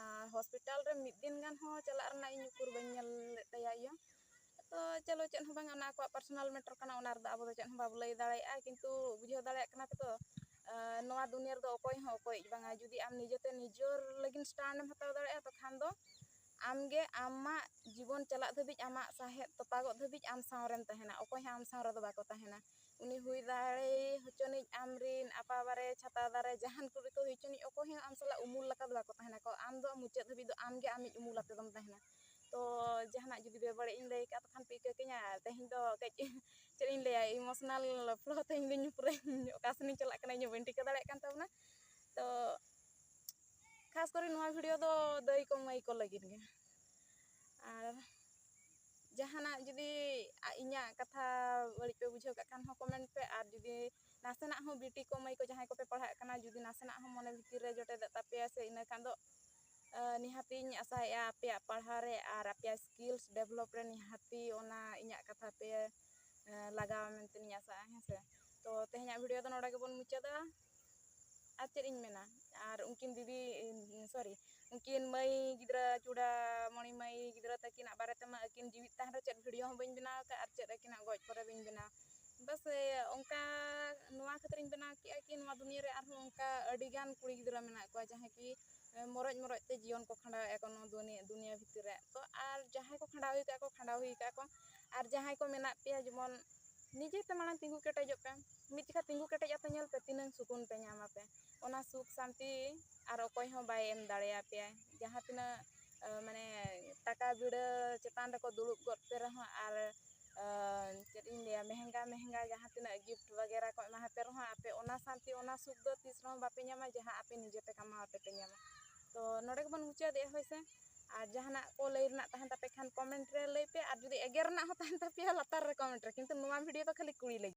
ᱦᱚᱥᱯᱤᱴᱟᱞ ᱨᱮ ᱢᱤᱫ ᱫᱤᱱ ᱜᱟᱱ ᱦᱚᱸ ᱪᱟᱞᱟᱜ ᱨᱮᱱᱟᱜ ᱤᱧ ᱩᱠᱩᱨ ᱵᱟᱹᱧ ᱧᱮᱞ ᱞᱮᱫ ᱛᱟᱭᱟ ᱤᱭᱟᱹ᱾ ᱛᱚ ᱪᱚᱞᱚ, ᱪᱮᱫ ᱦᱚᱸ ᱵᱟᱝ, ᱚᱱᱟ ᱟᱠᱚᱣᱟᱜ personal matter ᱠᱟᱱᱟ, ᱚᱱᱟ ᱨᱮᱫᱚ ᱟᱵᱚ ᱫᱚ ᱪᱮᱫ ᱦᱚᱸ ᱵᱟᱵᱚ ᱞᱟᱹᱭ ᱫᱟᱲᱮᱭᱟᱜᱼᱟ᱾ ᱠᱤᱱᱛᱩ ᱵᱩᱡᱷᱟᱹᱣ ᱫᱟᱲᱮᱭᱟᱜ ᱠᱟᱱᱟ ᱯᱮ ᱛᱚ, ᱱᱚᱣᱟ ᱫᱩᱱᱤᱭᱟᱹ ᱨᱮᱫᱚ ᱚᱠᱚᱭ ᱦᱚᱸ ᱚᱠᱚᱭᱤᱡ ᱵᱟᱝᱟ᱾ ᱡᱩᱫᱤ ᱟᱢ ᱱᱤᱡᱮᱛᱮ ᱱᱤᱡᱚᱨ ᱞᱟᱹᱜᱤᱫ stand ᱮᱢ ᱦᱟᱛᱟᱣ ᱫᱟᱲᱮᱭᱟᱜᱼᱟ, ᱛᱚᱠᱷᱟᱱ ᱫᱚ ᱟᱢᱜᱮ ᱟᱢᱟᱜ ᱡᱤᱵᱚᱱ ᱪᱟᱞᱟᱜ ᱫᱷᱟᱹᱵᱤᱡ, ᱟᱢᱟᱜ ᱥᱟᱦᱮᱫ ᱛᱚᱯᱟᱜᱚᱜ ᱫᱷᱟᱹᱵᱤᱡ ᱟᱢ ᱥᱟᱶᱨᱮᱢ ᱛᱟᱦᱮᱱᱟ᱾ ᱚᱠᱚᱭ ᱦᱚᱸ ᱟᱢ ᱥᱟᱶ ᱨᱮᱫᱚ ᱵᱟᱠᱚ ᱛᱟᱦᱮᱱᱟ᱾ ᱩᱱᱤ ᱦᱩᱭ ᱫᱟᱲᱮ ᱦᱚᱪᱚᱱᱤᱡ ᱟᱢᱨᱤᱱ ᱟᱯᱟ ᱵᱟᱨᱮ, ᱪᱷᱟᱛᱟ ᱫᱟᱨᱮ, ᱡᱟᱦᱟᱱ ᱠᱚᱜᱮ ᱠᱚ ᱦᱩᱭ ᱦᱚᱪᱚᱱᱤᱡ, ᱚᱠᱚᱭ ᱦᱚᱸ ᱟᱢ ᱥᱟᱞᱟᱜ ᱩᱢᱩᱞ ᱞᱮᱠᱟ ᱫᱚ ᱵᱟᱠᱚ ᱛᱟᱦᱮᱱᱟ ᱠᱚ᱾ ᱟᱢ ᱫᱚ ᱢᱩᱪᱟᱹᱫ ᱫᱷᱟᱹᱵᱤᱡ ᱫᱚ ᱟᱢᱜᱮ ᱟᱢᱤᱡ ᱩᱢᱩᱞ ᱟᱛᱮ ᱫᱚᱢ ᱛᱟᱦᱮᱱᱟ᱾ ᱛᱚ ᱡᱟᱦᱟᱱᱟᱜ ᱡᱩᱫᱤ ᱵᱮᱵᱟᱹᱲᱤᱡ ᱤᱧ ᱞᱟᱹᱭ ᱠᱟᱜ ᱛᱚᱠᱷᱟᱱ ᱯᱮ ᱤᱠᱟᱹ ᱠᱟᱹᱧᱟ᱾ ᱛᱮᱦᱮᱧ ᱫᱚ ᱠᱟᱹᱡ ᱪᱮᱫ ᱤᱧ ᱞᱟᱹᱭᱟ, emotional flow ᱛᱮᱦᱮᱧ ᱫᱚᱧ ᱯᱩᱨᱟᱹᱧ ᱚᱠᱟ ᱥᱮᱱᱤᱧ ᱪᱟᱞᱟᱜ ᱠᱟᱱᱟ, ᱤᱧ ᱦᱚᱸ ᱵᱟᱹᱧ ᱴᱷᱤᱠᱟᱹ ᱫᱟᱲᱮᱭᱟᱜ ᱠᱟᱱ ᱛᱟᱵᱚᱱᱟ᱾ ᱛᱚ ᱠᱷᱟᱥ ᱠᱚᱨᱮ ᱱᱚᱣᱟ video ᱫᱚ ᱫᱟᱹᱭ ᱠᱚ ᱢᱟᱹᱭ ᱠᱚ ᱞᱟᱹᱜᱤᱫ ᱜᱮ᱾ ᱟᱨ ᱡᱟᱦᱟᱱᱟᱜ ᱡᱩᱫᱤ ᱟ-, ᱤᱧᱟᱹᱜ ᱠᱟᱛᱷᱟ ᱵᱟᱹᱲᱤᱡ ᱯᱮ ᱵᱩᱡᱷᱟᱹᱣ ᱠᱟᱜ ᱠᱷᱟᱱ ᱦᱚᱸ comment ᱯᱮ, ᱟᱨ ᱡᱩᱫᱤ ᱱᱟᱥᱮᱱᱟᱜ ᱦᱚᱸ ᱵᱤᱴᱤ ᱠᱚ ᱢᱟᱹᱭ ᱠᱚ ᱡᱟᱦᱟᱸᱭ ᱠᱚᱯᱮ ᱯᱟᱲᱦᱟᱜ ᱠᱟᱱᱟ, ᱡᱩᱫᱤ ᱱᱟᱥᱮᱱᱟᱜ ᱦᱚᱸ ᱢᱚᱱᱮ ᱵᱷᱤᱛᱤᱨ ᱨᱮ ᱡᱚᱴᱮᱫᱚᱜ ᱛᱟᱯᱮᱭᱟ ᱥᱮ, ᱤᱱᱟᱹ ᱠᱷᱟᱱ ᱫᱚ, ᱟ, ᱱᱤᱦᱟᱹᱛᱤᱧ ᱟᱥᱟᱭᱮᱫᱼᱟ ᱟᱯᱮᱭᱟᱜ ᱯᱟᱲᱦᱟᱣ ᱨᱮ ᱟᱨ ᱟᱯᱮᱭᱟᱜ skills develop ᱨᱮ ᱱᱤᱦᱟᱹᱛᱤ ᱚᱱᱟ ᱤᱧᱟᱹᱜ ᱠᱟᱛᱷᱟ ᱯᱮ, ᱟ, ᱞᱟᱜᱟᱣᱟ ᱢᱮᱱᱛᱮᱧ ᱟᱥᱟᱜᱼᱟ, ᱦᱮᱸ ᱥᱮ᱾ ᱛᱚ ᱛᱮᱦᱮᱧᱟᱜ video ᱫᱚ ᱱᱚᱰᱮ ᱜᱮᱵᱚᱱ ᱢᱩᱪᱟᱹᱫᱟ᱾ ᱟᱨ ᱪᱮᱫ ᱤᱧ ᱢᱮᱱᱟ, ᱟᱨ ᱩᱱᱠᱤᱱ ᱫᱤᱫᱤ, sorry, ᱩᱱᱠᱤᱱ ᱢᱟᱹᱭ ᱜᱤᱫᱽᱨᱟᱹ, ᱪᱩᱲᱟᱢᱚᱬᱤ ᱢᱟᱹᱭ ᱜᱤᱫᱽᱨᱟᱹ ᱛᱟᱹᱠᱤᱱᱟᱜ ᱵᱟᱨᱮ ᱛᱮᱢᱟ ᱟᱹᱠᱤᱱ ᱡᱤᱣᱤᱫ ᱛᱟᱦᱮᱱ ᱨᱮ ᱪᱮᱫ video ᱦᱚᱸ ᱵᱟᱹᱧ ᱵᱮᱱᱟᱣ ᱟᱠᱟᱫ, ᱟᱨ ᱪᱮᱫ ᱟᱹᱠᱤᱱᱟᱜ ᱜᱚᱡ ᱯᱚᱨᱮ ᱵᱟᱹᱧ ᱵᱮᱱᱟᱣ᱾ ᱵᱟᱥ, ᱮ, ᱚᱱᱠᱟ ᱱᱚᱣᱟ ᱠᱷᱟᱹᱛᱤᱨᱤᱧ ᱵᱮᱱᱟᱣ ᱠᱮᱜᱼᱟ ᱠᱤ ᱱᱚᱣᱟ ᱫᱩᱱᱤᱭᱟᱹ ᱨᱮ ᱟᱨᱦᱚᱸ ᱚᱱᱠᱟ ᱟᱹᱰᱤᱜᱟᱱ ᱠᱩᱲᱤ ᱜᱤᱫᱽᱨᱟᱹ ᱢᱮᱱᱟᱜ ᱠᱚᱣᱟ, ᱡᱟᱦᱟᱸᱭ ᱠᱤ, ᱮ, ᱢᱚᱨᱚᱡ ᱢᱚᱨᱚᱡ ᱛᱮ ᱡᱤᱭᱚᱱ ᱠᱚ ᱠᱷᱟᱸᱰᱟᱣᱮᱫᱼᱟ ᱠᱚ ᱱᱚᱣᱟ ᱫᱩᱱᱤᱭᱟᱹ, ᱫᱩᱱᱤᱭᱟᱹ ᱵᱷᱤᱛᱤᱨ ᱨᱮ᱾ ᱛᱚ ᱟᱨ ᱡᱟᱦᱟᱸᱭ ᱠᱚ ᱠᱷᱟᱸᱰᱟᱣ ᱦᱩᱭ ᱠᱟᱜᱼᱟ ᱠᱚ, ᱠᱷᱟᱸᱰᱟᱣ ᱦᱩᱭ ᱠᱟᱜᱼᱟ ᱠᱚ, ᱟᱨ ᱡᱟᱦᱟᱸᱭ ᱠᱚ ᱢᱮᱱᱟᱜ ᱯᱮᱭᱟ, ᱡᱮᱢᱚᱱ ᱱᱤᱡᱮ ᱛᱮ ᱢᱟᱲᱟᱝ ᱛᱤᱸᱜᱩ ᱠᱮᱴᱮᱡᱚᱜ ᱯᱮ᱾ ᱢᱤᱫ ᱡᱚᱠᱷᱟ ᱛᱤᱸᱜᱩ ᱠᱮᱴᱮᱡ ᱠᱟᱛᱮ ᱧᱮᱞ ᱯᱮ, ᱛᱤᱱᱟᱹᱝ ᱥᱩᱠᱩᱱ ᱯᱮ ᱧᱟᱢᱟ ᱯᱮ᱾ ᱚᱱᱟ ᱥᱩᱠ ᱥᱟᱱᱛᱤ ᱟᱨ ᱚᱠᱚᱭ ᱦᱚᱸ ᱵᱟᱭ ᱮᱢ ᱫᱟᱲᱮᱭᱟᱯᱮᱭᱟ᱾ ᱡᱟᱦᱟᱸ ᱛᱤᱱᱟᱹᱜ, ᱮ, ᱢᱟᱱᱮ, ᱴᱟᱠᱟ ᱵᱤᱲᱟᱹ ᱪᱮᱛᱟᱱ ᱨᱮᱠᱚ ᱫᱩᱲᱩᱵ ᱜᱚᱫ ᱯᱮ ᱨᱮᱦᱚᱸ, ᱟᱨ, ᱮ, ᱪᱮᱫ ᱤᱧ ᱞᱟᱹᱭᱟ, ᱢᱮᱦᱮᱝᱜᱟ ᱢᱮᱦᱮᱝᱜᱟ ᱡᱟᱦᱟᱸ ᱛᱤᱱᱟᱹᱜ gift ᱵᱟᱜᱮᱨᱟ ᱠᱚ ᱮᱢᱟ ᱯᱮ ᱨᱮᱦᱚᱸ, ᱟᱯᱮ ᱚᱱᱟ ᱥᱟᱱᱛᱤ, ᱚᱱᱟ ᱥᱩᱠ ᱫᱚ ᱛᱤᱥ ᱨᱮᱦᱚᱸ ᱵᱟᱯᱮ ᱧᱟᱢᱟ, ᱡᱟᱦᱟᱸ ᱟᱯᱮ ᱱᱤᱡᱮ ᱯᱮ ᱠᱟᱢᱟᱣ ᱠᱟᱛᱮ ᱯᱮ ᱧᱟᱢᱟ᱾ ᱛᱚ ᱱᱚᱰᱮ ᱜᱮᱵᱚᱱ ᱢᱩᱪᱟᱹᱫᱮᱜᱼᱟ, ᱦᱳᱭ ᱥᱮ᱾ ᱟᱨ ᱡᱟᱦᱟᱱᱟᱜ ᱠᱚ ᱞᱟᱹᱭ ᱨᱮᱱᱟᱜ ᱛᱟᱦᱮᱱ ᱛᱟᱯᱮ ᱠᱷᱟᱱ comment ᱨᱮ ᱞᱟᱹᱭ ᱯᱮ, ᱟᱨ ᱡᱩᱫᱤ ᱮᱜᱮᱨ ᱨᱮᱱᱟᱜ ᱦᱚᱸ ᱛᱟᱦᱮᱱ ᱛᱟᱯᱮᱭᱟ ᱞᱟᱛᱟᱨ ᱨᱮ comment ᱨᱮ, ᱠᱤᱱᱛᱩ ᱱᱚᱣᱟ video ᱫᱚ ᱠᱷᱟᱹᱞᱤ ᱠᱩᱲᱤ ᱞᱟᱹᱜᱤᱫ᱾